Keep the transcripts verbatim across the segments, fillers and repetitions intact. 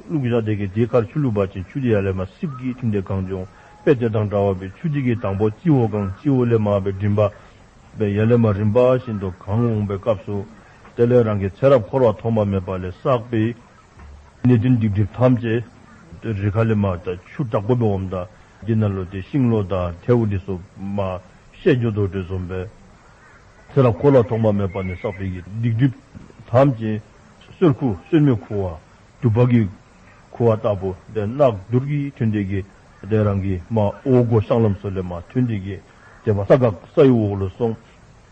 བླུགས་བཞག་སྟེ་གི་དེ་ཁར་ཆུ་བླུགས་པ་ཅིན་ཆུ་དེ་ཡར་ལས་མར་སིབ་ཀྱིས་ཐོན་ཏེ་གང་འགྱོ་འོང་། དཔེ་དེ་དང་འདྲ་བ་སྦེ་ཆུ་དེ་གིས་དང་པོ་སྤྱི་བོ་གང་། སྤྱི་བོ་ལས་མར་སྦེ་མགྲིན་པ་སྦེ་ཡར་ལས་མར་རིམ་པ་བཞིན་དུ་གང་འོང་པའི་སྐབས་སུ་དེ་ལས་རང་གི་ཚེ་རབས་འཁོར་བ་ཐོག་མ་མེད་པ་ལས་བསགས་པའི་ནད་གདོན་སྡིག་སྒྲིབ་ཐམས་ཅད་རི་ཁ་ལས་མར་ད་ཆུ་དྲག་པོ་སྦེ་འོངམ་ད་འདི་ནང་ལུ་ཏེ་ཤིང་ལོ་དང་ཐལཝ་འདི་ཚུ་མར་བཤལ་འགྱོ་དོ་དེ་བཟུམ་སྦེ་ཚེ་རབས་འཁོར་བ་ཐོག་མ་མེད་པ་ནས་བསགས་པའི་གི་སྡིག་སྒྲིབ་ཐམས་ཅད་སོལ་ཁུ་སོལ་མའི་ཁུ་བ་དུ་པ་གི་ཁུ་བ་ལྟ་བུ་ཏེ་རྣག་དུར་གྱིས་ཐོན་ཏེ་གི་ཏེ་རང་གི་མར་འོག་སྒོ་གཤང་ལམ་ཚུ་ལས་མར་ཐོན་ཏེ་གི་ཏེ་མར་ས་ག་སའི་འོག་ལུ་སོང་།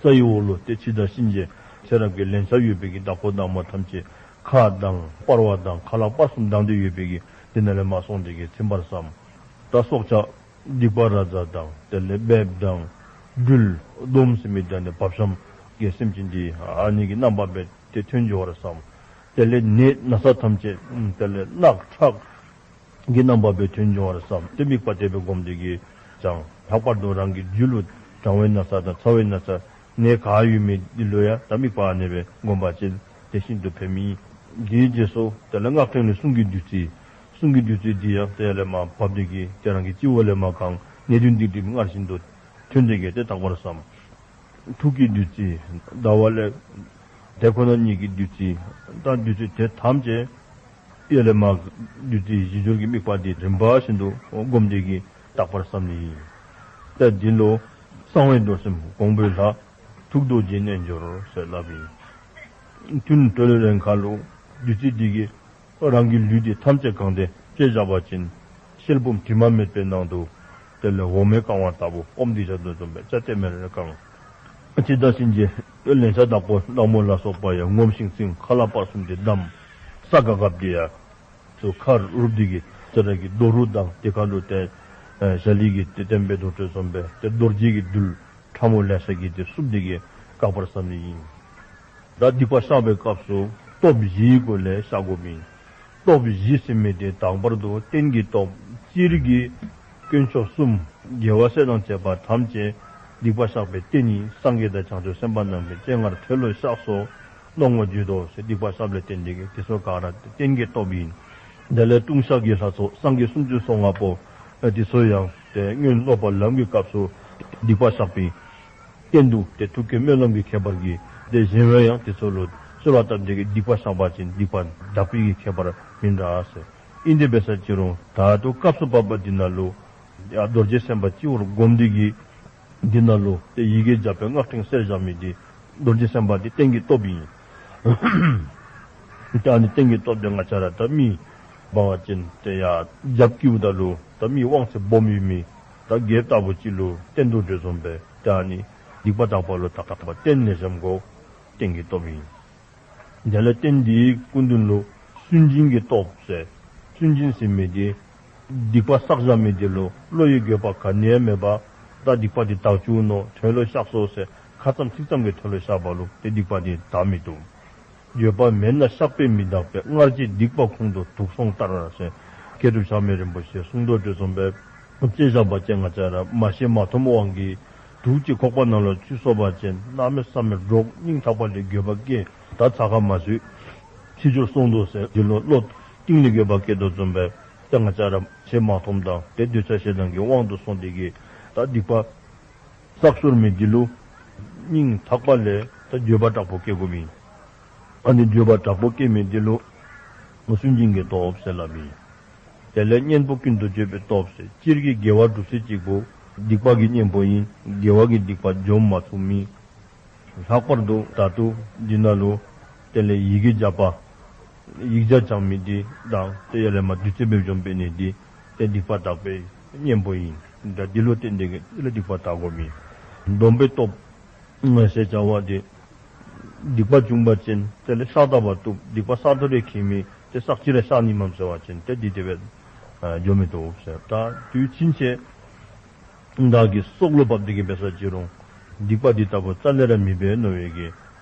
སའི་འོག་ལུ་ཏེ་འཆི་བདག་གཤིན་རྗེ་ཚེ་རབས་ཀྱི་ལན་ཆགས་ཡོད་པའི་གི་བདག་པོ་བདག་མོ་ཐམས་ཅད་ཁ་དང་སྤར་བ་དང་ཁ་ལག་སྤར་གསུམ་བསྡམས་ཏེ་ཡོད་པའི་གི་དེ་ནང་ལས་མར་སོང་སྟེ་གི་ཚིམ་པར་བསམ། ད་སྲོག་ཆགས་སྡིག་པ་ར་ཛ་དང་དེ་ལས་སྦལཔ་དང་སྦྲུལ་དོམ་ཟེར་མི་དང་ནི་བབ་ཤམ་གྱི་སེམས་ཅན་འདི་ཨ་ནི་གི་རྣམ་པ་སྦེ་ཏེ་ཐོན་འགྱོ་བར་བསམ། དེ་ལས་ནད་ན་ཚ་ཐམས་ཅད་དེ་ལས་རྣག་ཁྲག་གི་རྣམ་པ་སྦེ་ཐོན་འགྱོ་བར་བསམ། ཏེ་དམིགས་པ་དེ་སྦེ་བསྒོམས་ཏེ་གི་ཅང་ལྷག་པར་དུ་རང་གི་རྒྱུད་ལུ་གྲང་བའི་ན་ཚ་དང་ཚ་བའི་ན་ཚ་ནད་ག་ཡོད་མི་འདི་ལུ་ཡང་ད་དམིགས་པ་ཨ་ནེ་སྦེ་བསྒོམ་པ་ཅིན་ཏེ་ཤིན་ཏུ་ཕན་མི་ཨིན། དེའི་རྗེས་སུ་དེ་ལས་སྔགས་ཕྲེང་ལས་གསུང་གི་བདུད་རྩི། གསུང་གི་བདུད་རྩི་འདི་ཡང་དེ་ལས་མར་བབས་ཏེ་གི་ཏེ་རང་གི་སྤྱི་བོ་ལས་མར་གང་ནད་གདོན་སྡིག་སྒྲིབ་སྔར་བཞིན་དུ་ཐོན་ཏེ་གི་ཏེ་དག་པར་བསམ། ཐུགས་ཀྱི་བདུད་རྩི། ཟླ་བ་ལས་དེ་ཁོ་ན་ཉིད་ཀྱི་བདུད་རྩི། ད་བདུད་རྩི་དེ་ཐམས་ཅད་ཡར་ལས་མར་བདུད་རྩི་བཞི་སྦྱོར་གྱི་དམིགས་པ་འདི་རིམ་པ་བཞིན་དུ་བསྒོམས་ཏེ་གི་དག་པར་བསམ་ནི་ཨིན། ཏེ་འདི་ལུ་གསང་བའི་རྡོར་སེམས་སྒོམ་པའི་ལྷ། ཐུགས་རྡོ་རྗེའི་རྣལ་འབྱོར་ཟེར་སླབ་ཨིན། ཐུན་གྲོལ་རན་ཁ་ལུ་བདུད་རྩི་འདི་གིས་རང་གི་ལུས་འདི་ཐམས་ཅད་གང་སྟེ་བཅད་བཞག་པ་ཅིན་ཤེལ་བུམ་དྲི་མ་མེད་པའི་ནང་དུ་དེ་ལས་འོ་མས་བཀང་བ་ལྟ་བུ་སྐོམ་འདི་བཞག་དོ་བཟུམ་སྦེ་ཅ་ཏེ་མེ་རེ་བཀང་། འཆི་བདག་གཤིན་རྗེ་ལན་ཆགས་བདག་པོ་བདག་མོ་ལ་སོགས་པ་ཡང་ངོམས་ཤིང་ཚིམ། ཁ་ལག་སྤར་གསུམ་དེ་བསྡམས། ས་ག་གབ་འདི་ཡང་ཚུ་ཁ་རུབ་འདི་གིས་ཚུ་ར་གི་རྡོ་རུབ་དང་དེ་ཁ་ལུ་ཏེ་ཞལ་ལི་གི་ཏེ་བསྟན་པའི་རྡོ་ཏེ་བཟུམ་སྦེ་ཏེ་རྡོ་རྗེ་གི་རྡུལ་ཕྲ་མོ་ལེ་ཤ་གིས་ཏེ་བསུབས་འདི་གིས་དགག་པར་བསམ་ནི་ཨིན། ད་སྡིག་པ་བཤགས་པའི་སྐབས་སུ་སྟོབས་བཞིའི་སྒོ་ལས་བཤགས་དགོ་མི། སྟོབས་བཞི་ཟེར་མི་དེ་དང་པར་དུ་རྟེན་གྱི་སྟོབས། སྤྱིར་གྱི་དཀོན་མཆོག་གསུམ། རྒྱལ་བ་སྲས་དང་བཅས་པ་ཐམས་ཅད་སྡིག་པ་བཤགས་པའི་རྟེན་ཡིན། སངས་རྒྱས་དང་བྱང་ཆུབ་སེམས་དཔའ་རྣམས་ཀྱི་སྤྱན་སྔར་མཐོལ་ལོ་བཤགས་སོ། མནོ་བསྔོ་བརྗོད་དོ་ཟེར་སྡིག་པ་བཤགས་པའི་རྟེན་འདི་གིས་དེ་ཚུ་ག་ར་རྟེན་གྱི་སྟོབས་ཨིན། དེ་ལས་ལྟུང་བཤགས་ཀྱི་ལྷ་ཚོགས་སངས་རྒྱས་སུམ་ཅུ་སོ་ལྔ་པོ་དེ་ཚུ་ཡང་ཏེ་སྔོན་སློབ་པ་ལམ་གྱི་སྐབས་སུ་སྡིག་པ་བཤགས་པའི་རྟེན་དུ་ཏེ་ཐུགས་ཀྱི་སྨོན་ལམ་གྱི་ཁྱད་པར་གྱིས། ཏེ་གཞན་བས་ཡང་དེ་ཚུ་ལུ་གསོལ་བ་བཏབ་སྟེ་གི་སྡིག་པ་བཤགས་པ་ཅིན་སྡིག་པ་དག་པའི་གི་ཁྱད་པར་མིན་འདྲ་ཟེར། ཨིན་དེ་འབད་ས་ཅི་རུང་ད་ལྟོ་སྐབས་སུ་བབ་པ་འདི་ནང་ལུ་ཡང་རྡོ་རྗེ་སེམས་དཔའ་སྤྱི་བོར་བསྒོམས་ཏེ་གི་འདི་ནང་ལུ་ཏེ་ཡི་གེ་བརྒྱ་པའི་སྔགས་ཕྲེང་གསལ་བཞག་མི་འདི་རྡོ་རྗེ་སེམས་དཔའ་འདི་རྟེན་གྱི་སྟོབས་ཨིན། ད་ཨ་ནི་རྟེན་གྱི་སྟོབས་འདི་ང་བཅས་ར་ད་མི་འབད་བ་ཅིན་ཏེ་ཡར་རྒྱབ་ཀྱི་འོག་ད་ལུ་ད་མི་དབང་ཚད་སྦོམ་ཡོད་མི་ད་རྒྱལཔོ་ལྟ་བུ་ཅིག་ལུ་བསྟེན་དོ་དེ་བཟུམ་སྦེ་ད་ཨ་ནི་སྡིག་པ་དག་པ་ལུ་ད་དག་པ་བསྟེན་ནི་བཟུམ་གོ། རྟེན་གྱི་སྟོབས་ཨིན། དེ་ལས་རྟེན་འདིའི་སྐུ་མདུན་ལུ་སུན་འབྱིན་གྱི་སྟོབས་ཟེར། སུན་འབྱིན་ཟེར་མི་འདི་སྡིག་པ་བསགས་བཞག་མི་འདི་ལུ་བློ་ཡི་འགྱོད་པ་ག་ནི་ཡང་མེད་པར་ད་སྡིག་པ་འདི་དག་བཅུག་ནོ་མཐོལ་ལོ་བཤགས་སོ་ཟེར་ཁ་ཙམ་ཚིག་ཙམ་གྱི་མཐོལ་ལོ་བཤགས་པ་ལུ་ཏེ་སྡིག་པ་འདི་དག་མི་བཏུབ། འགྱོད་པ་མེད་ན་བཤགས་པས་མི་དག་པས། སྔར་གྱི་སྡིག་པ་ཁོང་དུ་དུག་སོང་ལྟར་ཟེར་མཁས་གྲུབ་ཆགས་མེད་རིན་པོ་ཆེ་གསུངས་དོ་དེ་བཟུམ་སྦེ་བཅད་བཞག་པ་ཅིན་ང་བཅས་ར་མ་ཤེས་མ་མཐོང་དབང་གིས་དུག་ཅིག་ཁོག་པ་ནང་ལུ་ཚུད་སོང་པ་ཅིན་གནམ་མེད་ས་མེད་འདྲོག་སྙིང་ཐག་པ་ལས་འགྱོད་པ་སྐྱེ། ད་ཚ་ཁ་མ་བཟོད་ཕྱི་འགྱུར་སོང་དོ་ཟེར་འདི་ལུ་བློ་གཏིང་ལས་འགྱོད་པ་སྐྱེ་དོ་བཟུམ་སྦེ་ཏེ་ང་བཅས་ར་ཤེས་མ་མཐོང་དང་ཏེ་འདོད་ཆགས་ཞེ་སྡང་གི་དབང་དུ་སོང་སྟེ་གི་ད་སྡིག་པ་བསགས་སོར་མི་འདི་ལུ་སྙིང་ཐག་པ་ལས་ད་འགྱོད་པ་དྲག་པོ་སྐྱེ་དགོ་མི། ཨ་ནི་འགྱོད་པ་དྲག་པོ་སྐྱེ་མི་འདི་ལུ་སུན་འབྱིན་གྱི་སྟོབས་ཟེར་སླབ་ཨིན། དེ་ལས་གཉེན་པོ་ཀུན་ཏུ་སྤྱོད་པའི་སྟོབས་ཟེར། སྤྱིར་གྱི་དགེ་བ་སྒྲུབ་ས་གཅིག་པུ་སྡིག་པ་གི་གཉེན་པོ་ཨིན། དགེ་བ་གི་སྡིག་པ་འཇོམས་མ་ཚུགས་མི། ལྷག་པར་དུ་ད་ལྟོ་འདི་ནང་ལུ་དེ་ལས་ཡི་གེ་བརྒྱ་པ་ཡིག་བརྒྱ་བགྱང་མི་འདི་དང་ཏེ་ཡར་ལས་མར་བདུད་རྩི་སྦེ་འཇོམས་པའི་ནི་འདི་ཏེ་སྡིག་པ་དག་པའི་གཉེན་པོ་ཨིན། ད་འདི་ལུ་བརྟེན་ཏེ་གི་དེ་ལས་སྡིག་པ་དག་དགོ་མི། སྡོམ་པའི་སྟོབས་ཟེར་བྱ་བ་འདི་སྡིག་པ་བྱུང་པ་ཅིན་དེ་ལས་བཤགས་ད་པ་བཏུབ། སྡིག་པ་བསགས་དོ་རེ་ཁེ་མི་ཏེ་བསགས་ཅི་ར་བཤགས་ནི་མས་ཟེར་བ་ཅིན་ཏེ་འདི་དེ་སྦེ་འགྱོ་མི་བཏུབ་ཟེར། ད་དུས་ཕྱིན་ཆད་བདག་གི་སྲོག་ལུ་བབ་སྟེ་གི་འབད་ས་ཅི་རུང་སྡིག་པ་འདི་ལྟ་བུ་རྩ་ལས་ར་མི་འབད་མནོ་བའི་གི་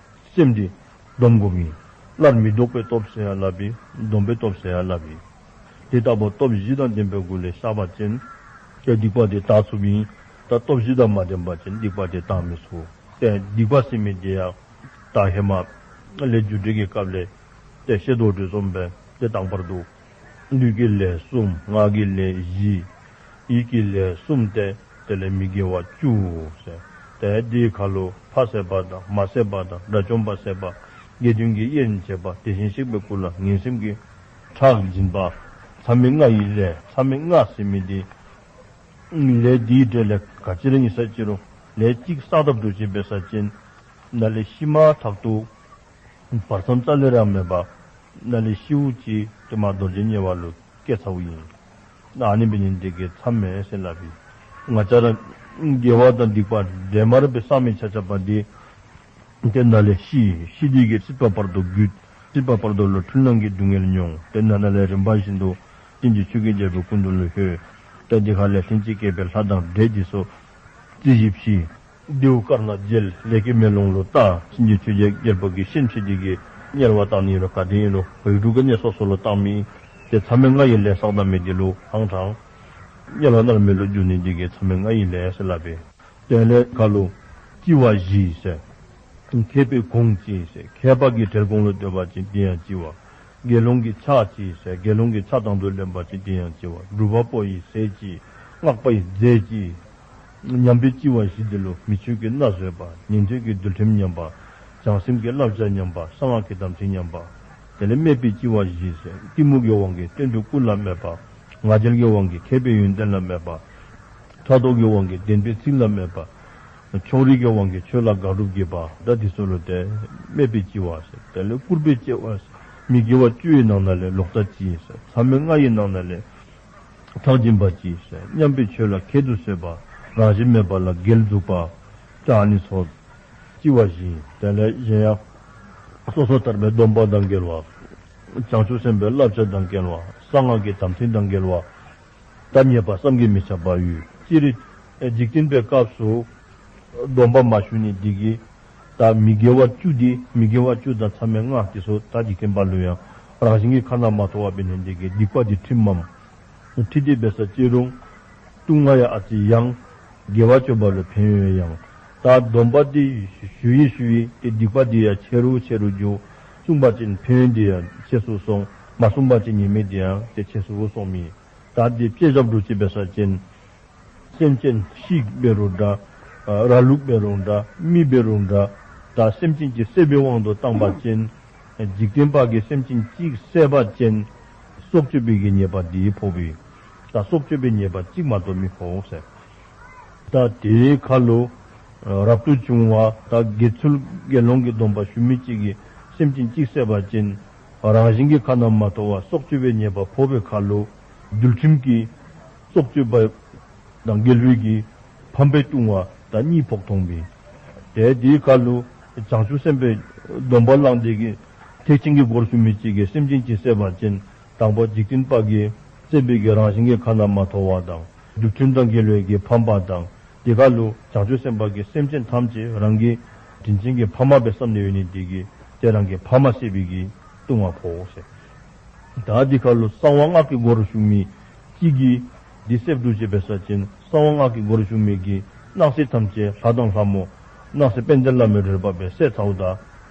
སེམས་འདི་སྡོམ་དགོ་མི། སླར་མི་ལྡོག་པའི་སྟོབས་ཟེར་ཡང་སླབ་ཨིན། སྡོམ་པའི་སྟོབས་ཟེར་ཡང་སླབ་ཨིན། དེ་ལྟ་བུ་སྟོབས་བཞི་དང་ལྡན་པའི་སྒོ་ལས་བཤགས་པ་ཅིན་ཏེ་སྡིག་པ་འདི་དག་ཚུགས་ཨིན། ད་སྟོབས་བཞི་དང་མ་ལྡན་པ་ཅིན་སྡིག་པ་འདི་དག་མི་ཚུགས། ཏེ་སྡིག་པ་ཟེར་མི་འདི་ཡང་ད་ཧེ་མ་ལས་རྒྱུ་འབྲས་ཀྱི་སྐབས་ལས་ཏེ་བཤད་དོ་དེ་བཟུམ་སྦེ་ཏེ་དང་པར་དུ་ ལུས་ཀྱི་ལས་གསུམ། ངག་གི་ལས་བཞི། ཡིད་ཀྱི་ལས་གསུམ་སྟེ། དེ་ལས་མི་དགེ་བ་བཅུ་ཟེར། ཏེ་དེའི་ཁར་ལུ་ཕ་བསད་པ་དང་མ་བསད་པ་དང་དགྲ་བཅོམ་པ་བསད་པ། དགེ་འདུན་གྱི་དབྱེན་བྱེད་པ། དེ་བཞིན་གཤེགས་པའི་སྐུ་ལ་ངན་སེམས་ཀྱི་ཁྲག་འབྱིན་པ། མཚམས་མེད་ལྔ་ཡི་ལས། མཚམས་མེད་ལྔ་ཟེར་མི་འདི་ལས་འདིའི་གྲས་ལས་ག་ཅི་ར་ཨིན་ས་ཅི་རུང་ལས་གཅིག་བསགས་དཔ་འདྲཝ་ཅིག་འབད་ས་ཅིན་ནཱ་ལས་ཤི་མ་ཐག་ཏུ་བར་མཚམས་རྩ་ལས་ར་མེད་པར་ནཱ་ལས་ཤིཝ་ཅིག་ཏེ་མར་རྡོ་རྗེ་དམྱལ་བ་ལུ་སྐྱེ་ཚརཝ་ཨིན། ཨ་ནི་འབད་ནི་འདི་གིས་མཚམས་མེད་ཟེར་སླབ་ཨིན། ང་བཅས་ར་དགེ་བ་དང་སྡིག་པ་འདྲེས་མར་སྦེ་བསགས་མི་ཆ་ཁྱབ་འདི་ཏེ་ནཱ་ལས་ཤི། ཤི་སྟེ་གིས་སྲིད་པ་བར་དོ་རྒུད། སྲིད་པ་བར་དོ་ལུ་འཁྲུལ་སྣང་གི་སྡུག་བསྔལ་མྱོང་། ཏེ་ནཱ་ནཱ་ལས་རིམ་པ་བཞིན་དུ་གཤིན་རྗེ་ཆོས་ཀྱི་རྒྱལ་པོའི་སྐུ་མདུན་ལུ་ལྷོད། ཏེ་དེ་ཁ་ལས་ལྷན་ཅིག་སྐྱེས་པའི་ལྷ་དང་འདྲེ་འདི་ཚུ་རྩིས་ཞིབ་ཞུ། རྡེའུ་དཀར་ནག་མཇལ། ལས་ཀྱི་མེ་ལོང་ལུ་བལྟ། གཤིན་རྗེ་ཆོས་རྒྱལ་རྒྱལ་པོ་གིས་ཤན་ཕྱེ་སྟེ་གིས་དམྱལ་བ་བཏང་ནི་ཨིན་རུང་ག་ཏེ་ཨིན་རུང་རིགས་དྲུག་གི་གནས་སོ་སོ་ལུ་བཏང་མི་ཏེ་མཚམས་མེད་ལྔ་ཡི་ལས་བསགས་ད་མི་འདི་ལུ་ཧང་ཐང་དམྱལ་བ་མནར་མེད་ལུ་འགྱོ་ནི་འདི་གིས་མཚམས་མེད་ལྔ་ཡི་ལས་ཟེར་སླབ་ཨིན། དེ་ལས་ཁར་ལུ་ལྕི་བ་བཞི་ཟེར། མཁས་པའི་གོང་ལྕི་ཟེར། མཁས་པ་གི་གྲལ་གོང་ལུ་སྡོད་པ་ཅིན་དེ་ཡང་ལྕི་བ། དགེ་སློང་གི་ཕྱག་ལྕི་ཟེར། དགེ་སློང་གི་ཕྱག་དང་དུ་ལེན་པ་ཅིན་དེ་ཡང་ལྕི་བ། སྒྲུབ་པ་པོ་ཡི་ཟས་ལྕི། སྔགས་པ་ཡི་རྫས་ལྕི། ཉམས་པའི་ལྕི་བ་བཞི་འདི་ལུ་མི་ཆོས་ཀྱི་མནའ་ཟོས་པ། ཉན་ཐོས་ཀྱི་འདུལ་ཁྲིམས་ཉམས་པ། བྱང་སེམས་ཀྱི་བསླབ་བྱ་ཉམས་པ། གསང་སྔགས་ཀྱི་དམ་ཚིག་ཉམས་པ། དེ་ལས་སྨད་པའི་ལྕི་བ་བཞི་ཟེར། གཏི་མུག་གི་དབང་གིས་སྟོན་པའི་སྐུ་ལ་སྨད་པ། ང་རྒྱལ་གྱི་དབང་གིས་མཁས་པའི་ཡོན་ཏན་ལ་སྨད་པ། ཕྲག་དོག་གི་དབང་གིས་བདེན་པའི་ཚིག་ལ་སྨད་པ། ཕྱོགས་རིས་ཀྱི་དབང་གིས་ཆོས་ལ་དགག་སྒྲུབ་བགྱིས་པ། ད་འདི་ཚུ་ལུ་ཏེ་སྨད་པའི་ལྕི་བ་ཟེར། དེ་ལས་སྐུར་པའི་ལྕི་བ་ཟེར། མི་དགེ་བ་བཅུ་ཡི་ནང་ན་ལས་ལོག་ལྟ་ལྕི་ཟེར། མཚམས་མེད་ལྔ་ཡི་ནང་ན་ལས་ཁྲག་འབྱིན་པ་ལྕི་ཟེར། མཉམ་པའི་ཆོས་ལ་ཁྱད་དུ་གསོད་པ། རང་བཞིན་མེད་པ་ལ་འགལ་འཛུགས་པ། ད་ཨ་ནི་ཚུ་ལྕི་བ་བཞི། དེ་ལས་གཞན་ཡང་སོ་སོ་ཐར་པའི་སྡོམ་པ་དང་འགལ་བ། བྱང་ཆུབ་སེམས་དཔའི་བསླབ་བྱ་དང་འགལ་བ། གསང་སྔགས་ཀྱི་དམ་ཚིག་དང་འགལ་བ། ད་ཉེས་པ་བསམ་གྱིས་མི་ཁྱབ་པ་ཡོད། སྤྱིར་འཇིག་རྟེན་པའི་སྐབས་སུ་སྡོམ་པ་མ་ཞུ་ནི་འདི་གིས་ད་མི་དགེ་བ་བཅུ་འདི་མི་དགེ་བ་བཅུ་དང་མཚམས་མེད་ལྔ་འདི་ཚུ་ད་འཇིག་རྟེན་པ་ལུ་ཡང་རང་བཞིན་གྱི་ཁ་ན་མ་ཐོ་བ་འབད་ནི་འདི་གིས་སྡིག་པ་འདི་ཁྲིམས་མམ། ཁྲིམས་འདི་འབད་ས་ཅི་རུང་ལྟུང་བ་ཡང་ཨ་ཙི་ཡང་། དགེ་བ་སྤྱོད་པ་ལུ་ཕན་ཡོན་ཡང་། ད་སྡོམ་པ་འདི་ཞུ་ཡི་ཞུ་ཡི་ཏེ་སྡིག་པ་འདི་ཡང་ཆེ་རུ་ཆེ་རུ་འགྱོ། བསྲུང་པ་ཅིན་ཕན་ཡོན་འདི་ཡང་ཆེ་སུ་སོང་། མ་བསྲུང་པ་ཅིན་ཉེས་དམིགས་འདི་ཡང་ཏེ་ཆེ་སུ་སོང་མི། ད་འདི་དཔེ་བཞག་འདྲཝ་ཅིག་འབད་ས་ཅིན་སེམས་ཅན་ཤིག་འབད་རུང་འདྲ། ཨ་ར་ལུག་འབད་རུང་འདྲ། མི་འབད་རུང་འདྲ། ད་སེམས་ཅན་ཅིག་བསད་པའི་དབང་དུ་བཏང་པ་ཅིན་འཇིག་རྟེན་པ་གིས་སེམས་ཅན་ཅིག་བསད་པ་ཅིན་སྲོག་གཅོད་པའི་གི་ཉེས་པ་འདི་ཕོག་པས། ད་སྲོག་གཅོད་པའི་ཉེས་པ་གཅིག་མ་གཏོགས་མི་ཕོག་ཟེར། ད་དེའི་ཁར་ལུ་རབ་ཏུ་བྱུང་བ་ད་དགེ་ཚུལ་དགེ་སློང་གི་སྡོམ་པ་ཞུ་མི་ཅིག་གིས་སེམས་ཅན་ཅིག་བསད་པ་ཅིན་རང་བཞིན་གྱི་ཁ་ན་མ་ཐོ་བ་སྲོག་གཅོད་པའི་ཉེས་པ་ཕོག་པའི་ཁར་ལུ་འདུལ་ཁྲིམས་ཀྱི་སྲོག་གཅོད་པ་དང་འགལ་བའི་གི་ཕམ་པའི་ལྟུང་བ་ད་གཉིས་ཕོག་མཐོང་པས། ཏེ་དེའི་ཁར་ལུ་བྱང་ཆུབ་སེམས་དཔའི་སྡོམ་པ་བླངས་ཏེ་གིས་ཐེག་ཆེན་གྱི་སྒོར་ཞུགས་མི་ཅིག་གིས་སེམས་ཅན་ཅིག་བསད་པ་ཅིན་དང་པོ་འཇིག་རྟེན་པ་གིས་བསད་པའི་གི་རང་བཞིན་གྱི་ཁ་ན་མ་ཐོ་བ་དང་འདུལ་ཁྲིམས་དང་འགལ་བའི་གི་ཕམ་པ་དང་དེ་ཁར་ལུ་བྱང་ཆུབ་སེམས་དཔའ་གིས་སེམས་ཅན་ཐམས་ཅད་རང་གི་དྲིན་ཅན་གྱི་ཕ་མ་སྦེ་བསམ་ནི་ཡོད་ནི་དེ་གིས་ཏེ་རང་གི་ཕ་མ་བསད་པའི་གི་ལྟུང་བ་ཕོག་ཟེར། ད་འདི་ཁར་ལུ་གསང་བ་སྔགས་ཀྱི་སྒོར་ཞུགས་མི་གཅིག་གིས་འདི་བསད་འདྲཝ་ཅིག་འབད་ས་ཅིན་གསང་བ་སྔགས་ཀྱི་སྒོར་ཞུགས་མི་གི་སྣང་སྲིད་ཐམས་ཅད་ལྷ་དང་ལྷ་མོ་སྣང་སྲིད་དཔལ་ལྡན་བླ་མའི་རོལ་པ་སྦེ་བསད་ཚརཝ་ད་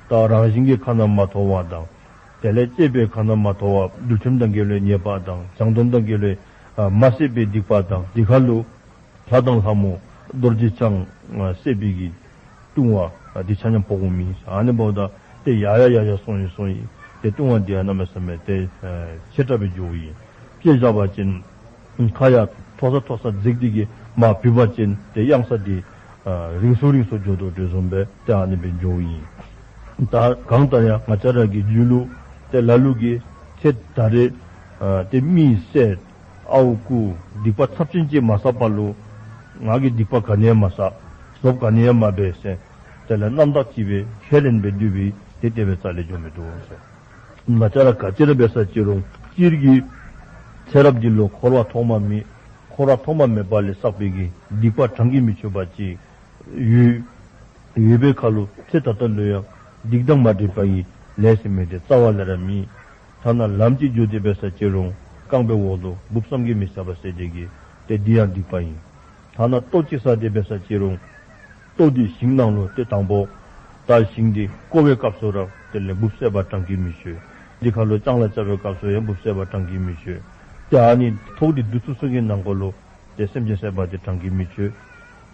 ད་རང་བཞིན་གྱི་ཁ་ན་མ་ཐོ་བ་དང་དེ་ལས་བཅས་པའི་ཁ་ན་མ་ཐོ་བ་འདུལ་ཁྲིམས་དང་འགལ་བའི་ཉེས་པ་དང་བྱང་སྡོམ་དང་འགལ་བའི་ཨ་མ་བསད་པའི་སྡིག་པ་དང་འདི་ཁར་ལུ་ལྷ་དང་ལྷ་མོ་རྡོ་རྗེ་འཆང་ཨ་བསད་པའི་གི་ལྟུང་བ་ཨ་འདི་ཆ་མཉམ་ཕོག་འོང་མི། ཨ་ནི་འབདཝ་ད་ཏེ་ཡར་ཡར་ཡར་ཡར་སོང་ཡི་སོང་ཡི། ཏེ་ལྟུང་བ་འདི་ཡང་གནམ་མེད་ས་མེད་ཏེ་ཨ་ཆེ་དྲགས་སྦེ་འགྱོཝ་ཨིན། དཔེ་བཞག་པ་ཅིན་ཁ་ཡར་མཐོ་ས་མཐོ་ས་འཛེགས་ཏེ་གིས་མར་བུད་པ་ཅིན་ཏེ་གཡང་ས་འདི་ཨ་རིང་སུ་རིང་སུ་འགྱོ་དོ་དེ་བཟུམ་སྦེ་ཏེ་ཨ་ནི་སྦེ་འགྱོཝ་ཨིན། ད་གང་ལྟར་ཡང་ང་བཅས་ར་གི་རྒྱུད་ལུ་ཏེ་ལ་ལུ་གིས་ཚེ་ད་རེས་ཨ་ཏེ་མི་བསད་ཨརཝ་རྐུ་སྡིག་པ་ཚབས་ཆེན་ཅིག་མ་བསགས་པ་ལུ་ང་གིས་སྡིག་པ་ག་ནི་ཡང་མ་བསགས། བཟོཔ་ག་ནི་ཡང་མ་འབད་ཟེར་དེ་ལས་རྣམ་དག་ཅིག་སྦེ་ཁས་ལེན་སྦེ་སྡོད་པའི་དེ་དེ་སྦེ་རྩ་ལས་འགྱོ་མི་བཏུབ་ཟེར། ང་བཅས་ར་ག་ཅི་ར་འབད་ས་ཅི་རུང་སྤྱིར་གྱིས་ཚེ་རབས་འདི་ལུ་འཁོར་བ་ཐོག་མ་མེད། འཁོར་བ་ཐོག་མ་མེད་པ་ལས་བསགས་པའི་གི་སྡིག་པ་གྲངས་ཀྱིས་མི་ཆོད་པ་ཅིག་ཡོད། ཡོད་པའི་ཁར་ལུ་ཚེ་ད་ལྟ་ལུ་ཡང་སྡིག་དང་མ་འདྲེས་པ་ཡི་ལས་ཟེར་མི་དེ་རྩ་བ་ལས་ར་མེད། ཐ་ན་ལམ་ཅིག་འགྱོ་སྟེ་འབད་ས་ཅི་རུང་རྐང་པའི་འོག་ལུ་འབུཔ་བསམ་གྱིས་མི་ཁྱབ་པ་བསད་དེ་གིས་ཏེ་འདི་ཡང་སྡིག་པ་ཨིན། ཐ་ན་ལྟོ་ཅིག་བཟའ་སྟེ་འབད་ས་ཅི་རུང་ལྟོ་འདི་ཞིང་ནང་ལུ་ཏེ་དང་པོ་ད་ཞིང་འདི་བརྐོ་བའི་སྐབས་སུ་ར་དེ་ལས་འབུཔ་བསད་པ་གྲངས་ཀྱིས་མི་ཆོད། འདི་ཁ་ལུ་ལྕང་ལ་རྐྱབ་པའི་སྐབས་སུ་ཡང་འབུཔ་བསད་པ་གྲངས་ཀྱིས་མི་ཆོད། ཏེ་ཨ་ནི་ཐོག་འདི་བསྡུ་ཚུགས་ཚུགས་ཀྱི་ནང་འཁོད་ལུ་ཏེ་སེམས་ཅན་བསད་པ་འདི་གྲངས་ཀྱིས་མི་ཆོད།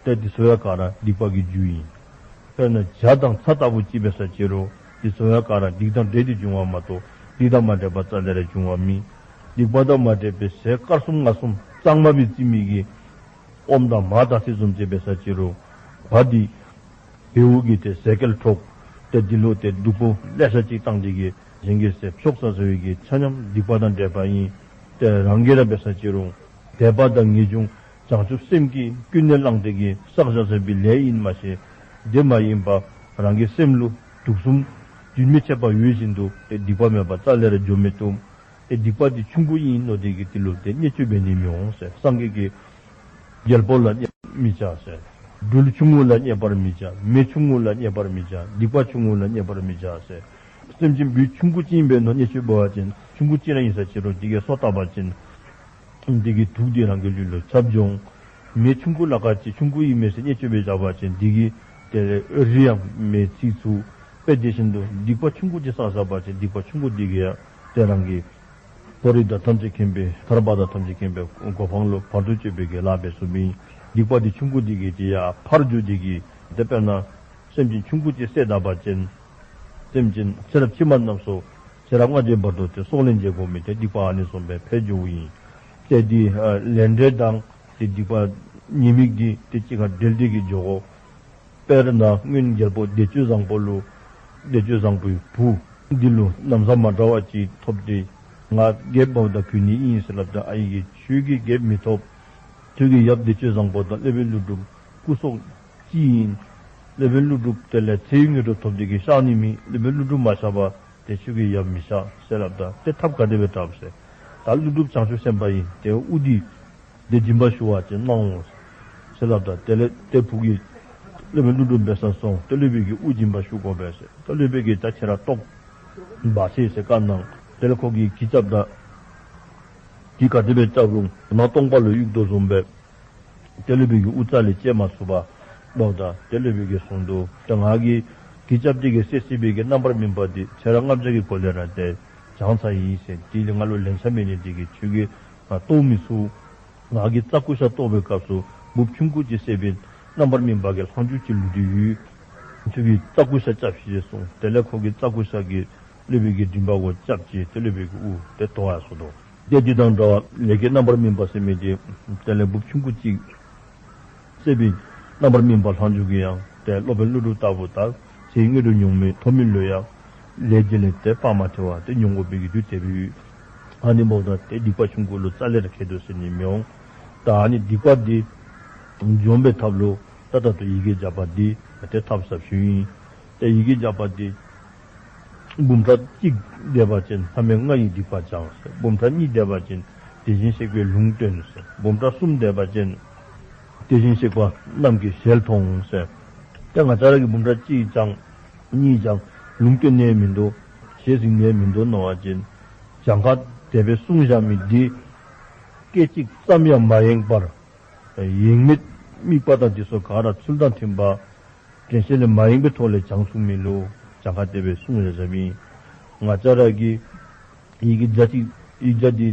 ཏེ་འདི་ཚུ་ཡང་ག་ར་སྡིག་པ་གི་རྒྱུ་ཨིན། དཔེར་ན་ཇ་དང་ཚྭ་ལྟ་བུ་ཅིག་འབད་ས་ཅི་རུང་འདི་ཚུ་ཡང་ག་ར་སྡིག་དང་འབྲེལ་ཏེ་འབྱུང་བ་མ་གཏོགས་སྡིག་དང་མ་འབྲེལ་བ་རྩ་ལས་ར་འབྱུང་བ་མེད། སྡིག་པ་དང་མ་འབྲེལ་བའི་ཟས་དཀར་གསུམ་མངར་གསུམ་གཙང་མ་སྦེ་བརྩི་མི་གི་ཨོམ་དང་མར་དང་ཟེར་བཟུམ་ཅིག་འབད་ས་ཅི་རུང་བ་འདི་བེའུ་གིས་ཏེ་ཟས་སྐལ་འཕྲོག་སྟེ་འདི་ལུ་ཏེ་སྡུག་པོ་ལེ་ཤ་ཅིག་བཏང་སྟེ་གིས་གཞན་གྱི་ཟས་འཕྲོག་ས་ཟེར་བའི་གི་ཆ་མཉམ་སྡིག་པ་དང་འབྲེལ་བ་ཨིན། ཏེ་རང་གིས་ར་འབད་ས་ཅི་རུང་དད་པ་དང་ངེས་འབྱུང་བྱང་ཆུབ་སེམས་ཀྱིས་ཀུན་ནས་བསླངས་ཏེ་གིས་བསགས་བཞག་ཟེར་བའི་ལས་ཨིན་མ་ཤེས། དེ་མ་ཡིན་པ་རང་གི་སེམས་ལུ་དུག་གསུམ་རྒྱུན་མི་འཆད་པ་ཡོད་བཞིན་དུ་ཏེ་སྡིག་པ་མེད་པ་རྩ་ལས་ར་འགྱོ་མི་བཏུབ། ཏེ་སྡིག་པ་འདི་ཆུང་ཀུ་ཨིན་མནོ་སྟེ་གིས་འདི་ལུ་ཏེ་བརྙས་བཅོས་འབད་ནི་མི་འོང་ཟེར། སངས་རྒྱས་ཀྱིས་རྒྱལ་པོ་ལ་བརྙས་མི་བྱ་ཟེར། སྦྲུལ་ཆུང་ངུ་ལ་བརྙས་པར་མི་བྱ། མེ་ཆུང་ངུ་ལ་བརྙས་པར་མི་བྱ། སྡིག་པ་ཆུང་ངུ་ལ་བརྙས་པར་མི་བྱ་ཟེར། སེམས་ཅན་སྦུལ་ཆུང་ཀུ་ཅིག་ཨིན་པས་མནོ་བརྙས་བཅོས་འབད་བ་ཅིན་ཆུང་ཀུ་ཅིག་ར་ཨིན་ས་ཅི་རུང་འདི་གིས་སོ་བཏབ་པ་ཅིན་འདི་གི་དུག་འདི་རང་གི་ལུས་ལུ་ཁྱབ་འགྱོ་འོང་། མེ་ཆུང་ཀུ་ལ་ཁ་ཅིག་ཆུང་ཀུ་ཨིན་མས་ཟེར་བརྙས་བཅོས་འབད་བཞག་པ་ཅིན་འདི་གིས་ཏེ་རི་ཡང་མེ་འཚིག་ཚུགས། དཔེ་དེ་བཞིན་དུ་སྡིག་པ་ཆུང་ཀུ་ཅིག་བསགས་བཞག་པ་ཅིན་སྡིག་པ་ཆུང་ཀུ་འདི་གིས་ཡང་ཏེ་རང་གི་མཐོ་རིས་དང་ཐམས་ཅད་མཁྱེན་པའི་ཐར་པ་དང་ཐམས་ཅད་མཁྱེན་པའི་གོ་འཕང་ལུ་བར་དུ་གཅོད་པའི་གི་ལཱ་འབད་ཚུགས་པས། སྡིག་པ་འདི་ཆུང་ཀུ་འདི་གིས་ཏེ་ཡར་འཕར་འགྱོ་སྟེ་གིས་ཏེ་དཔེར་ན་སེམས་ཅན་ཆུང་ཀུ་ཅིག་བསད་ད་པ་ཅིན་སེམས་ཅན་ཚེ་རབས་ཕྱི་མ་རྣམས་སུ་ཚེ་རབས་སྔ་ཕྱི་བར་དུ་ཏེ་སྲོག་ལན་འཇལ་དགོ་མི་ཏེ་སྡིག་པ་ཨ་ནི་བཟུམ་སྦེ་འཕེལ་འགྱོཝ་ཨིན། ཏེ་འདི་ཨ་ལས་འབྲས་དང་ཏེ་སྡིག་པ་ཉེས་དམིགས་འདི་ཏེ་གཅིག་ཁར་འབྲེལ་ཏེ་གིས་འགྱོ་དགོ། དཔེར་ན་སྔོན་རྒྱལ་པོ་བདེ་སྤྱོད་བཟང་པོ་ལུ་བདེ་སྤྱོད་བཟང་པོའི་བུ་འདི་ལུ་ན་བཟའ་མ་འདྲཝ་ཅིག་ཐོབ་སྟེ་ང་རྒྱལཔོ་འབདཝ་ད་གུས་ནི་ཨིན་ཟེར་སླབ་ད་ཨའི་གིས་ཁྱོད་ཀྱིས་རྒྱལཔོ་མི་ཐོབ། ཁྱོད་ཀྱི་ཡབ་བདེ་སྤྱོད་བཟང་པོ་དང་སློབ་དཔོན་ཀླུ་སྒྲུབ་སྐུ་སྲོག་གཅིག་ཨིན། སློབ་དཔོན་ཀླུ་སྒྲུབ་དེ་ལས་ཚེ་ཡི་དངོས་གྲུབ་ཐོབ་སྟེ་གིས་གཤགས་ནི་མེད། སློབ་དཔོན་ཀླུ་སྒྲུབ་མ་གཤགས་པ་ཏེ་ཁྱོད་ཀྱི་ཡབ་མི་གཤགས་ཟེར་སླབ་ད་ཏེ་ཐབས་ག་དེ་སྦེ་དྲག་ཟེར། ད་ཀླུ་སྒྲུབ་བྱང་ཆུབ་སེམས་དཔའ་ཨིན། ཏེ་དབུ་འདི་ཏེ་སྦྱིན་པ་ཞུ་བ་ཅིན་གནང་འོང་ཟེར་སླབ་ད་དེ་ལས་ཏེ་བུ་གིས་སློབ་དཔོན་ཀླུ་སྒྲུབ་འབད་སར་སོང་། ཏེ་སློབ་དཔོན་གྱིས་དབུ་སྦྱིན་པ་ཞུ་དགོ་པས་ཟེར། ཏེ་སློབ་དཔོན་གྱིས་ད་ཁྱེད་ར་ལྟོ་འབག་ཤིག་ཟེར་བཀའ་གནང་། དེ་ལས་ཁོ་གིས་གྱི་རྐྱབ་ད་གྱི་ག་དེ་སྦེ་རྐྱབ་རུང་ནང་སྟོང་པ་ལུ་གཡུག་དོ་བཟུམ་སྦེ་ཏེ་སློབ་དཔོན་གྱི་དབུ་རྩ་ལས་བཅད་མ་ཚུགས་པར་འབདཝ་ད་ཏེ་སློབ་དཔོན་གྱིས་གསུངས་འདུག། ཏེ་ང་གིས་གྱི་རྐྱབ་སྟེ་གིས་བསད་བསད་པའི་གི་རྣམ་པར་སྨིན་པ་འདི་ཚེ་རབས་ལྔ་བརྒྱ་གི་འགོ་ལས་ར་ཏེ་བྱང་ཚར་ཡི་ཟེར། དེ་ལས་ང་ལུ་ལན་ཆགས་མེད་ནི་དེ་གིས་ཁྱོད་ཀྱིས་ང་བཏོག་མི་ཚུགས། ང་གིས་རྩྭ་ཀུ་ཤ་བཏོག་པའི་སྐབས་སུ་འབུཔ་ཆུང་ཀུ་ཅིག་བསད་པའི་རྣམ་པར་སྨིན་པ་གི་ལྷག་མཇུག་ཅིག་ལུས་ཏེ་ཡོད། ཁྱོད་ཀྱིས་རྩྭ་ཀུ་ཤ་རྐྱབ་ཤིག་ཟེར་གསུངས། དེ་ལས་ཁོ་གིས་རྩྭ་ཀུ་ཤ་གིས་སློབ་དཔོན་གྱི་མགྲིན་པ་གུ་རྐྱབ་ཅི། ཏེ་སློབ་དཔོན་གྱི་དབུ་ཏེ་བཏོག་ཡར་སོ་ནུག། ཏེ་འདི་དང་འདྲ་བར་ལས་ཀྱི་རྣམ་པར་སྨིན་པ་ཟེར་མི་འདི་དེ་ལས་འབུཔ་ཆུང་ཀུ་ཅིག་བསད་པའི་རྣམ་པར་སྨིན་པ་ལྷག་མཇུག་གིས་ཡང་ཏེ་སློབ་དཔོན་ཀླུ་སྒྲུབ་ལྟ་བུ་ད་ཚེ་ཡི་དངོས་གྲུབ་མྱོང་མི་ཐོབ་མི་ལུ་ཡང་ལས་ཀྱི་ལས་ཏེ་དཔག་མ་ཚད་པ་ཏེ་མྱོང་དགོ་པའི་གི་དུས་ཏེ་འབད་ཡོད། ཨ་ནི་འབདཝ་ད་ཏེ་སྡིག་པ་ཆུང་ཀུ་ལུ་རྩ་ལས་ར་ཁེལ་དོ་ཟེར་ནི་མི་འོང་། ད་ཨ་ནི་སྡིག་པ་འདི་འཇོམས་པའི་ཐབས་ལུ་ད་ད་ལྟོ་ཡི་གེ་བརྒྱ་པ་འདི་ཏེ་ཐབས་ཟབ་ཤོས་ཨིན། ཏེ་ཡི་གེ་བརྒྱ་པ་འདི་འབུམ་ཕྲག་གཅིག་བཟླས་པ་ཅིན་ལྷ་མོ་ལྔ་ཡི་སྡིག་པ་སྦྱང་ཟེར། འབུམ་ཕྲག་གཉིས་བཟླས་པ་ཅིན་དེ་བཞིན་གཤེགས་པའི་ལུང་སྟོན་ཟེར། འབུམ་ཕྲག་གསུམ་བཟླས་པ་ཅིན་དེ་བཞིན་གཤེགས་པ་རྣམས་ཀྱི་ཞལ་མཐོང་ཟེར། ཏེ་ང་བཅས་ར་གིས་འབུམ་ཕྲག་གཅིག་སྦྱང་གཉིས་སྦྱང་ལུང་སྟོན་ནི་མིན་འདུག། ཞལ་གཟིགས་ནི་མིན་འདུག་མནོ་བ་ཅིན་གྱངས་ཁ་དེ་སྦེ་གསུངས་བཞག་མི་འདི་སྐད་ཅིག་ཙམ་ཡང་མ་ཡེངས་པར་ཡེངས་མེད་དམིགས་པ་དང་དེ་ཚུ་ག་ར་ཚུལ་དང་མཐུན་པ་དྲན་ཤེས་ལས་མ་ཡེངས་པའི་ཐོག་ལས་སྦྱང་ཚུགས་མི་ལུ་གྱངས་ཁ་དེ་སྦེ་གསུངས་བཞག་བཞགཔ་ཨིན། ང་བཅས་ར་གིས་ཡི་གེ་བརྒྱ་གཅིག་ཡིག་བརྒྱ་འདི་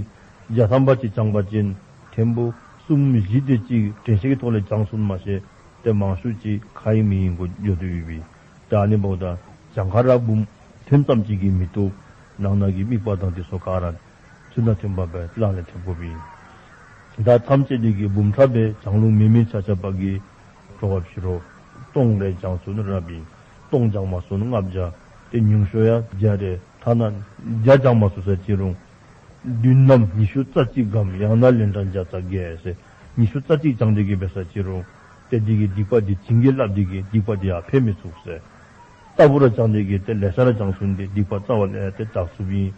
བརྒྱ་ཐམ་པ་ཅིག་བགྱང་པ་ཅིན་ཐེངས་པོ་གསུམ་བཞི་དེ་ཅིག་དྲན་ཤེས་ཀྱི་ཐོག་ལས་སྦྱང་ཚུགས་མ་ཤེས། ཏེ་མང་ཤོས་ཅིག་ཁ་ཡེངས་མིག་ཡེངས་གུ་འགྱོ་དོ་ཡོདཔ་ཨིན། ད་ཨ་ནི་འབདཝ་ད་གྱངས་ཁ་ར་འབུམ་ཐེམ་ཙམ་ཅིག་གིས་མི་བཏུབ། ནང་ན་གི་དམིགས་པ་དང་དེ་ཚུ་ག་ར་ཚུལ་དང་མཐུན་པ་སྦེ་ལག་ལེན་འཐབ་དགོཔ་ཨིན། ད་ཐམས་ཅད་འདི་གིས་འབུམ་ཕྲག་སྦེ་སྦྱང་ལུགས་མེད་མི་ཆ་ཁྱབ་ཀྱིས་གྲོགས་ཕྱི་རུ་སྟོང་རེ་སྦྱང་ཚུགས་ན་རབ་ཨིན། སྟོང་སྦྱང་མ་ཚུགས་ན་ལྔ་བརྒྱ། ཏེ་ཉུང་ཤོས་ཡང་བརྒྱ་རེ། ཐ་ན་བརྒྱ་སྦྱང་མ་ཚུགས་ས་ཅི་རུང་བདུན་ནམ་ཉི་ཤུ་རྩ་གཅིག་གམ་ཡང་ན་ལན་གྲངས་བརྒྱ་རྩ་བརྒྱད་ཟེར་ཉི་ཤུ་རྩ་གཅིག་སྦྱང་སྟེ་གིས་འབད་ས་ཅི་རུང་ཏེ་འདི་གིས་སྡིག་པ་འདི་བྱིན་གྱིས་བརླབས་ཏེ་གིས་སྡིག་པ་འདི་ཡར་འཕེལ་མི་ཚུགས་ཟེར། ལྟ་བུ་ར་སྦྱང་སྟེ་གིས་ཏེ་ལེ་ཤ་ར་སྦྱང་ཚུགས་ཏེ་སྡིག་པ་རྩ་བ་ལས་ཏེ་དག་ཚུགསཔ་ཨིན།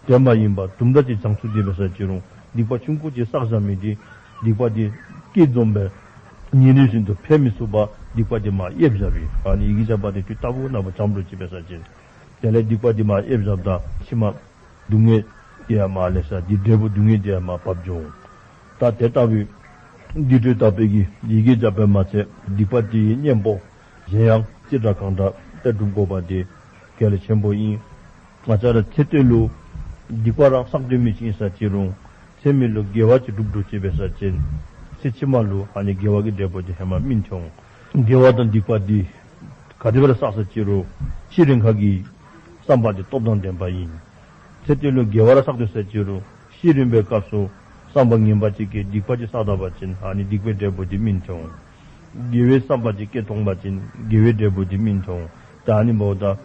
དེ་མ་ཡིན་པར་དུམ་གྲ་ཅིག་སྦྱང་ཚུགས་ཏེ་འབད་ས་ཅི་རུང་སྡིག་པ་ཆུང་ཀུ་ཅིག་བསགས་བཞག་མི་འདི་སྡིག་པ་འདི་སྐྱེས་འཛོམས་སྦེ་ཉིན་རེ་བཞིན་དུ་འཕེལ་མི་ཚུགས་པར་སྡིག་པ་འདི་མར་ཡལ་བཞགཔ་ཨིན། ཨ་ནི་ཡི་གེ་བརྒྱ་པ་འདི་དུས་རྟག་བུ་ནམ་བུ་སྦྱང་དགོ་ཅི་འབད་ས་ཅི་དེ་ལས་སྡིག་པ་འདི་མར་ཡལ་བཞགཔ་ད་ཕྱི་མ་སྡུག་བསྔལ་འདི་ཡང་མར་ལེ་ཤ་འདི་འབྲས་བུ་སྡུག་བསྔལ་འདི་ཡང་མར་བབས་འགྱོ་འོང་། ད་དེ་ལྟ་བུའི་སྡིག་སྒྲིབ་དག་པའི་གི་ཡི་གེ་བརྒྱ་པས་མ་ཚད་སྡིག་པ་འདི་ཡི་གཉེན་པོ་གཞན་ཡང་ཅི་འདྲ་གང་འདྲ་ཏེ་སྒྲུབ་དགོཔ་འདི་གལ་ཆེན་པོ་ཨིན། ང་བཅས་ར་ཚེ་སྟོད་ལུ་ སྡིག་པ་རང་བསགས་སྡོད་མི་ཅིག་ཨིན་ས་ཅི་རུང་ཚེ་མི་ལུ་དགེ་བ་ཅིག་སྒྲུབ་སྒྲུབ་ཅིག་འབད་ས་ཅིན་ཚེ་ཕྱི་མ་ལུ་ཨ་ནི་དགེ་བ་གི་འབྲས་བུ་འདི་ཧེ་མ་སྨིན་འོང་། དགེ་བ་དང་སྡིག་པ་འདི་ག་དེ་སྦེ་ར་བསགས་ས་ཅི་རུང་ཤི་རན་ཁ་གི་བསམ་པ་འདི་སྟོབས་དང་ལྡན་པ་ཨིན། ཚེ་འདི་ལུ་དགེ་བ་ར་བསགས་སྡོད་ས་ཅི་རུང་ཤི་རན་པའི་སྐབས་སུ་བསམ་པ་ངན་པ་ཅིག་གིས་སྡིག་པ་ཅིག་བསགས་ད་པ་ཅིན་ཨ་ནི་སྡིག་པའི་འབྲས་བུ་འདི་སྨིན་འོང་། དགེ་བའི་བསམ་པ་ཅིག་སྐྱེ་ཐོན་པ་ཅིན་དགེ་བའི་འབྲས་བུ་འདི་སྨིན་འོང་། ད་ཨ་ནི་འབདཝ་ད་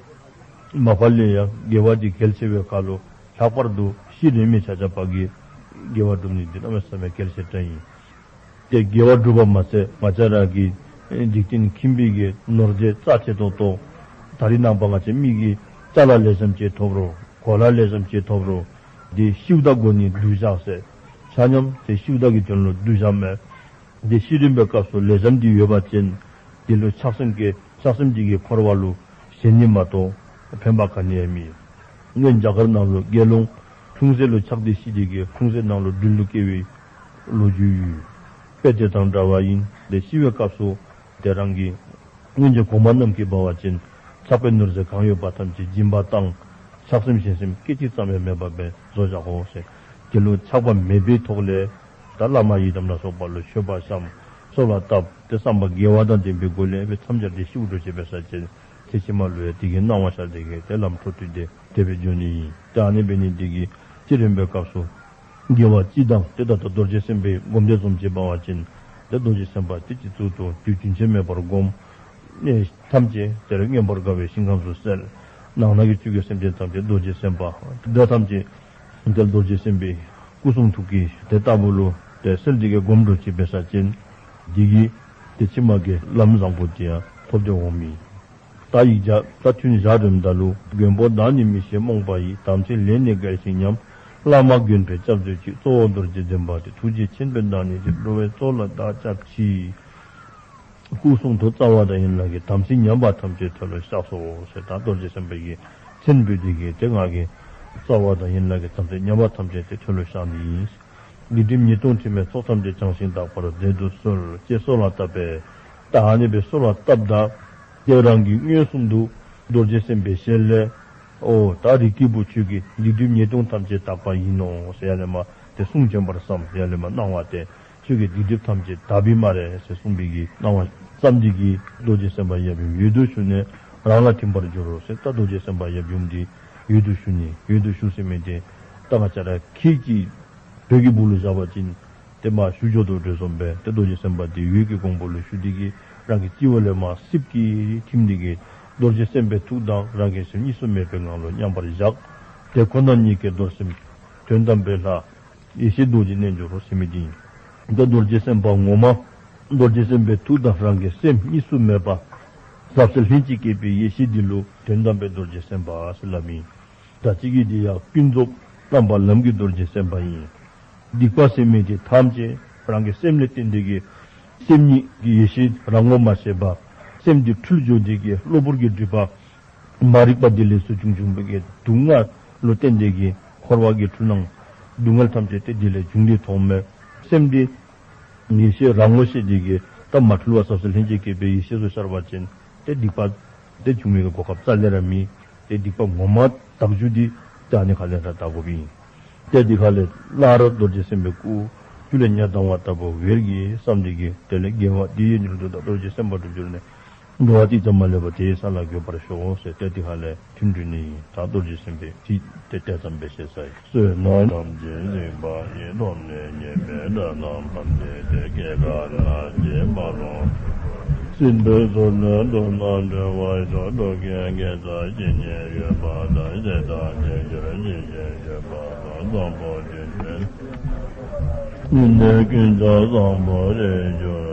མ་པ་ལས་ཡང་དགེ་བ་འདི་གལ་ཆེ་བའི་ཁར་ལུ་ལྷག་པར་དུ་ཤི་རན་མི་ཆ་ཁྱབ་ཀྱིས་དགེ་བ་སྒྲུབ་ནི་འདི་གནམ་མེད་ས་མེད་གལ་ཆེ་དྲགས་ཨིན། ཏེ་དགེ་བ་སྒྲུབ་པ་མ་ཚད་ང་བཅས་ར་གི་འཇིག་རྟེན་ཁྱིམ་པའི་གི་ནོར་རྫས་རྩ་ཆེ་ཏོག་ཏོ། ད་རེས་ནངས་པ་ང་བཅས་མི་གིས་ཅ་ལ་ལེགས་ཤོམ་ཅིག་ཐོབ་རུང་གོ་ལ་ལེགས་ཤོམ་ཅིག་ཐོབ་རུང་འདི་ཤིཝ་ད་དགོ་ནི་སྡུག་བཞག་ཟེར། ཆ་མཉམ་ཏེ་ཤིཝ་ད་གི་དོན་ལུ་སྡུག་བཞག་མས། འདི་ཤི་རན་པའི་སྐབས་སུ་ལེགས་ཤོམ་འདི་ཡོད་པ་ཅིན་འདི་ལུ་ཆགས་སེམས་ཀྱི་ཆགས་སེམས་ཅིག་གིས་འཁོར་བ་ལུ་ཞེན་ནི་མ་གཏོགས་ཕན་པ་ག་ནི་ཡང་མེད། སྔོན་རྒྱ་གར་ནང་ལུ་དགེ་སློང་ལྷུང་བཟེད་ལུ་ཆགས་ཏེ་ཤི་སྟེ་གིས་ལྷུང་བཟེད་ནང་ལུ་སྦྲུལ་ལུ་སྐྱེ་བའི་ལོ་རྒྱུས་ཡོད། དཔེ་དེ་དང་འདྲ་བ་ཨིན། ཏེ་ཤི་བའི་སྐབས་སུ་ཏེ་རང་གི་སྔོན་གྱི་གོང་མ་རྣམས་ཀྱིས་འབད་བ་ཅིན་ཆགས་པའི་ནོར་རྫས་གང་ཡོད་པ་ཐམས་ཅད་སྦྱིན་པ་བཏང་། ཆགས་སེམས་ཞེན་སེམས་སྐད་ཅིག་ཙམ་ཡང་མེད་པ་སྦེ་བཟོ་བཞག་དགོ་ཟེར། དེ་ལུ་ཆགས་པ་མེད་པའི་ཐོག་ལས་ད་བླ་མ་ཡི་དམ་ལ་སོགས་པ་ལུ་མཆོད་པ་བཤམས། གསོལ་བ་བཏབ། ཏེ་བསམ་པ་དགེ་བ་དང་ལྡན་པའི་སྒོ་ལས་སྦེ་མཚམས་སྦྱར་ཏེ་ཤིཝ་འགྱོ་ཅི་འབད་ས་ཅིན་ཚེ་ཕྱི་མ་ལུ་ཡང་དེ་གི་སྣང་བ་ཤར་ཏེ་གིས་ཏེ་ལམ་འཕྲོ་མཐུད་དེ་དེ་སྦེ་འགྱོ་ནི་ཨིན། ཏེ་ཨ་ནི་འབད་ནི་འདི་གིས་ཤི་རན་པའི་སྐབས་སུ་དགེ་བ་སྤྱི་དང་ཏེ་ད་ལྟོ་རྡོ་རྗེ་སེམས་དཔའི་སྒོམ་བཟླས་བཟུམ་ཅིག་འབད་བ་ཅིན་ཏེ་རྡོ་རྗེ་སེམས་དཔའ་དེ་སྤྱི་གཙུག་ཏུ་དུས་རྒྱུན་ཆད་མེད་པར་བསྒོམ། གནས་ཐམས་ཅད་དེར་མངོན་པར་དགའ་བའི་ཞིང་ཁམས་སུ་གསལ། ནང་ན་གི་ཆོས་ཀྱི་སེམས་ཅན་ཐམས་ཅད་རྡོ་རྗེ་སེམས་དཔའ་དེ་ཐམས་ཅད་ཏེ་རྡོ་རྗེ་སེམས་དཔའི་སྐུ་གསུང་ཐུགས་ཀྱི་དེ་ལྟ་བུ་ལུ་ཏེ་གསལ་ཏེ་གིས་སྒོམ་འགྱོ་ཅི་འབད་ས་ཅིན་དེ་གིས་ཏེ་ཕྱི་མ་གི་ལམ་བཟང་པོ་དེ་ཡང་ཐོབ་སྟེ་འོང་མི། ད་ཡིག་བརྒྱ་ད་ཐུན་བཞག་རནམ་ད་ལུ་མགོན་པོ་བདག་ནི་མི་ཤེས་རྨོངས་པ་ཡིས། དམ་ཚིག་ལས་ནི་འགལ་ཞིང་ཉམས། བླ་མ་མགོན་པོས་སྐྱབས་མཛོད་ཅིག། གཙོ་བོ་རྡོ་རྗེ་འཛིན་པ་སྟེ། ཐུགས་རྗེ་ཆེན་པོས་བདག་ནི་བསྐྱབས། འགྲོ་བའི་ཚོགས་ལ་བདག་སྐྱབས་མཆི། སྐུ་གསུང་ཐུགས་རྩ་བ་དང་ཡན་ལག་གི། དམ་ཚིག་ཉམས་པ་ཐམས་ཅད་མཐོལ་ལོ་བཤགས་སོ་ཟེར། ད་རྡོ་རྗེ་སེམས་དཔའི་གི་མཚན་འབོད་དེ་གིས་ཏེ་ང་གིས་རྩ་བ་དང་ཡན་ལག་གི་དམ་ཚིག་ཉམས་པ་ཐམས་ཅད་ཏེ་མཐོལ་ལོ་བཤགས་ནི་ཨིན། སྡིག་སྒྲིབ་ཉེས་ལྟུང་དྲི་མའི་ཚོགས་ཐམས་ཅད་བྱང་ཞིང་དག་པར་མཛད་དུ་གསོལ། ཅེས་གསོལ་བ་བཏབ་པས། ད་ཨ་ནི་སྦེ་གསོལ་བ་བཏབ་ད་ཏེ་རང་གིས་མངོན་སུམ་དུ་རྡོ་རྗེ་སེམས་དཔའི་ཞལ་ལས་ཨོ་ད་རིགས་ཀྱི་བུ་ཁྱོད་ཀྱི་སྡིག་སྒྲིབ་ཉེས་ལྟུང་ཐམས་ཅད་དག་པ་ཡིན་ནོ་ཟེར་ཡར་ལས་མར་ཏེ་གསུང་བྱོན་པར་བསམ། ཡར་ལས་མར་གནང་བ་སྟེ། ཁྱོད་ཀྱི་སྡིག་སྒྲིབ་ཐམས་ཅད་དག་པའི་སྨ་རེ་ཟེར་གསུངས་པའི་གི་གནང་བ་བསམ་སྟེ་གིས་རྡོ་རྗེ་སེམས་དཔའ་ཡབ་ཡུམ་འོད་དུ་ཞུ་ནས་རང་ལ་ཐིམ་པར་གྱུར་ཟེར། ད་རྡོ་རྗེ་སེམས་དཔའ་ཡབ་ཡུམ་འདི་འོད་དུ་ཞུ་ནི། འོད་དུ་ཞུ་ཟེར་མི་འདི་ད་ང་བཅས་ར་ཁྱེགས་ཀྱི་བོད་ཀྱི་སྦུག་ལུ་བཞག་པ་ཅིན་ཏེ་མར་ཞུ་འགྱོ་དོ་དོ་བཟུམ་སྦེ་ཏེ་རྡོ་རྗེ་སེམས་དཔའ་འདི་འོད་ཀྱི་གོང་བུ་ལུ་ཞུ་སྟེ་གིས་རང་གི་སྤྱི་བོ་ལས་མར་སིབ་ཀྱིས་ཐིམ་སྟེ་གིས་རྡོ་རྗེ་སེམས་དཔའི་ཐུགས་དང་རང་གི་སེམས་གཉིས་སུ་མེད་པའི་ངང་ལུ་མཉམ་པར་བཞག། དེ་ཁོ་ན་ཉིད་ཀྱི་རྡོར་སེམས་དོན་དམ་པའི་ལྷ་ཡེ་ཤེས་རྡོ་རྗེ་རྣལ་འབྱོར་ཟེར་མི་འདི་ཨིན། ད་རྡོ་རྗེ་སེམས་དཔའ་ངོ་མ་རྡོ་རྗེ་སེམས་དཔའི་ཐུགས་དང་རང་གི་སེམས་གཉིས་སུ་མེད་པ་ཟབ་གསལ་ལྷན་ཅིག་སྐྱེས་པའི་ཡེ་ཤེས་འདི་ལུ་དོན་དམ་པའི་རྡོ་རྗེ་སེམས་དཔའ་ཟེར་སླབ་ཨིན། ད་ཅི་གི་འདི་ཡང་ཀུན་རྫོབ་རྣམ་པ་ལམ་གྱི་རྡོ་རྗེ་སེམས་དཔའ་ཨིན། སྡིག་པ་ཟེར་མི་འདི་ཐམས་ཅད་རང་གི་སེམས་ལས་བརྟེན་ཏེ་གིས་སེམས་ཉིད་ཀྱི་ཡེ་ཤེས་རང་ངོ་མ་ཤེས་པ། སེམས་འདི་འཁྲུལ་འགྱོ་སྟེ་གིས་གློ་བུར་གྱི་སྒྲིབ་པ་མ་རིག་པ་འདི་ལས་སུ་བྱུང་བྱུང་བའི་གི་སྡུག་བསྔལ་ལུ་བརྟེན་ཏེ་གིས་འཁོར་བ་གི་འཁྲུལ་སྣང་སྡུག་བསྔལ་ཐམས་ཅད་ཏེ་འདི་ལས་བྱུང་སྟེ་མཐོངམ་མས། སེམས་འདི་ཡེ་ཤེས་རང་ངོ་ཤེས་ཏེ་གིས་ད་མ་འཁྲུལ་བ་ཟབ་གསལ་ལྷན་ཅིག་སྐྱེས་པའི་ཡེ་ཤེས་སུ་ཤར་བ་ཅིན་ཏེ་སྡིག་པ་ཏེ་བྱུང་མི་གི་གོ་སྐབས་རྩ་ལས་ར་མེད། ཏེ་སྡིག་པ་ངོ་མ་དག་རྒྱུ་འདི་ཏེ་ཨ་ནི་ཁ་ལས་ར་དག་དགོཔ་ཨིན། ཏེ་འདི་ཁ་ལས་སླར་རྡོ་རྗེ་སེམས་དཔའི་སྐུ་རྒྱུད་ལས་ཉ་ལྡང་བ་ལྟ་བུ་འོད་ཀྱིས་བསམ་སྟེ་གིས་དེ་ལས་དགེ་བ་འདི་ཡི་མྱུར་དུ་བདག། རྡོ་རྗེ་སེམས་དཔའ་འགྲུབ་གྱུར་ནས། འགྲོ་བ་ཏིག་ཙམ་མ་ལུས་པ། དེ་ཡི་ས་ལ་འགོད་པར་ཤོག་ཟེར་ཏེ་འདི་ཁ་ལས་ཐུན་གྲོལ་ནི་ཨིན། ད་རྡོ་རྗེ་སེམས་དཔའི་ཚིག་དེ་ཏེ་ཙམ་སྦེ་ཞུ་ས་ཡི། བསོད་ནམས་ཐམས་ཅད་གཟིགས་པ་ཡི། ཐོབ་ནས་ཉེས་པའི་དགྲ་རྣམས་ཕམ་བྱས་ཏེ། སྐྱེ་རྒ་ན་འཆིའི་རྦ་ཀློང་། སྲིད་པའི་མཚོ་ལས་འགྲོ་རྣམས་སྒྲོལ་བར་ཤོག། ཐུགས་ཀའི་དགེ་རྩ་ཇི་སྙེད་ཡོད་པ་དང་། བྱས་དང་བྱེད་འགྱུར་ཇི་སྙེད་ཡོད་པ་དང་། བཟང་པོ་ཇི་སྙེད་ཉེས་པའི་ཀུན་ཆ་བཟང་པོར་རེག་གྱུར།